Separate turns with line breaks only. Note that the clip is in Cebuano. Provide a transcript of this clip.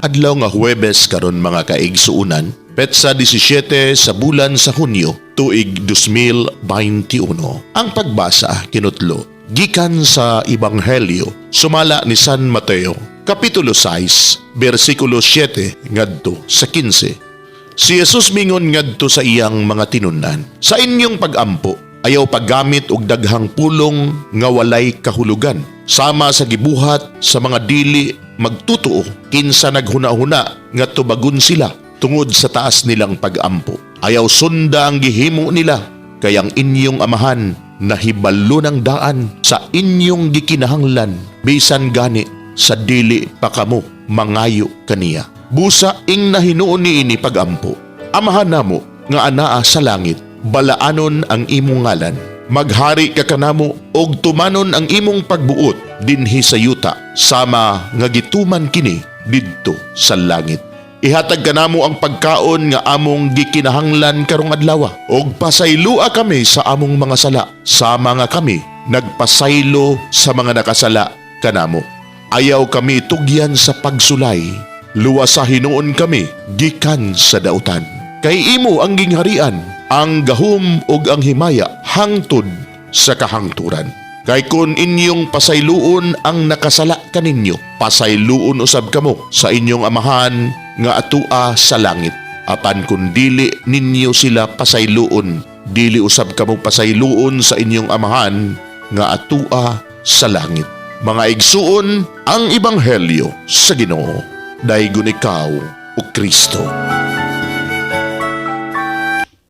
Adlaw nga Huwebes karon, mga kaigsuunan, petsa 17 sa bulan sa Hunyo, tuig 2021. Ang pagbasa kinutlo gikan sa Ebanghelyo sumala ni San Mateo, kapitulo 6, bersikulo 7 ngadto sa 15. Si Jesus mingon ngadto sa iyang mga tinun-an, "Sa inyong pagampo, ayaw paggamit og daghang pulong nga walay kahulugan, sama sa gibuhat sa mga dili magtutuo, kinsa naghuna-huna nga tubagon sila tungod sa taas nilang pagampo. Ayaw sunda ang gihimo nila, kay ang inyong Amahan nahibalo ng daan sa inyong gikinahanglan bisan gani sa dili pa kamo mangayo kaniya. Busa ingna hinuon niini pagampo: Amahan namo nga anaa sa langit, balaanon ang imong ngalan. Maghari ka kanamo og tumanon ang imong pagbuot dinhi sa yuta sama nga gituman kini didto sa langit. Ihatag kanamo ang pagkaon nga among gikinahanglan karong adlaw ug pasaylua kami sa among mga sala sama nga kami nagpasaylo sa mga nakasala kanamo. Ayaw kami tugyan sa pagsulay, luwasa hinuon kami gikan sa dautan. Kay imo ang gingharian, ang gahom ug ang himaya hangtod sa kahangturan. Kay kun inyong pasayloon ang nakasala kaninyo, pasayloon usab kamo sa inyong Amahan nga atua sa langit. Apan kun dili ninyo sila pasayloon, dili usab kamo pasayloon sa inyong Amahan nga atua sa langit." Mga igsuon, ang Ebanghelyo sa Ginoo. Daygon ikaw, o Kristo.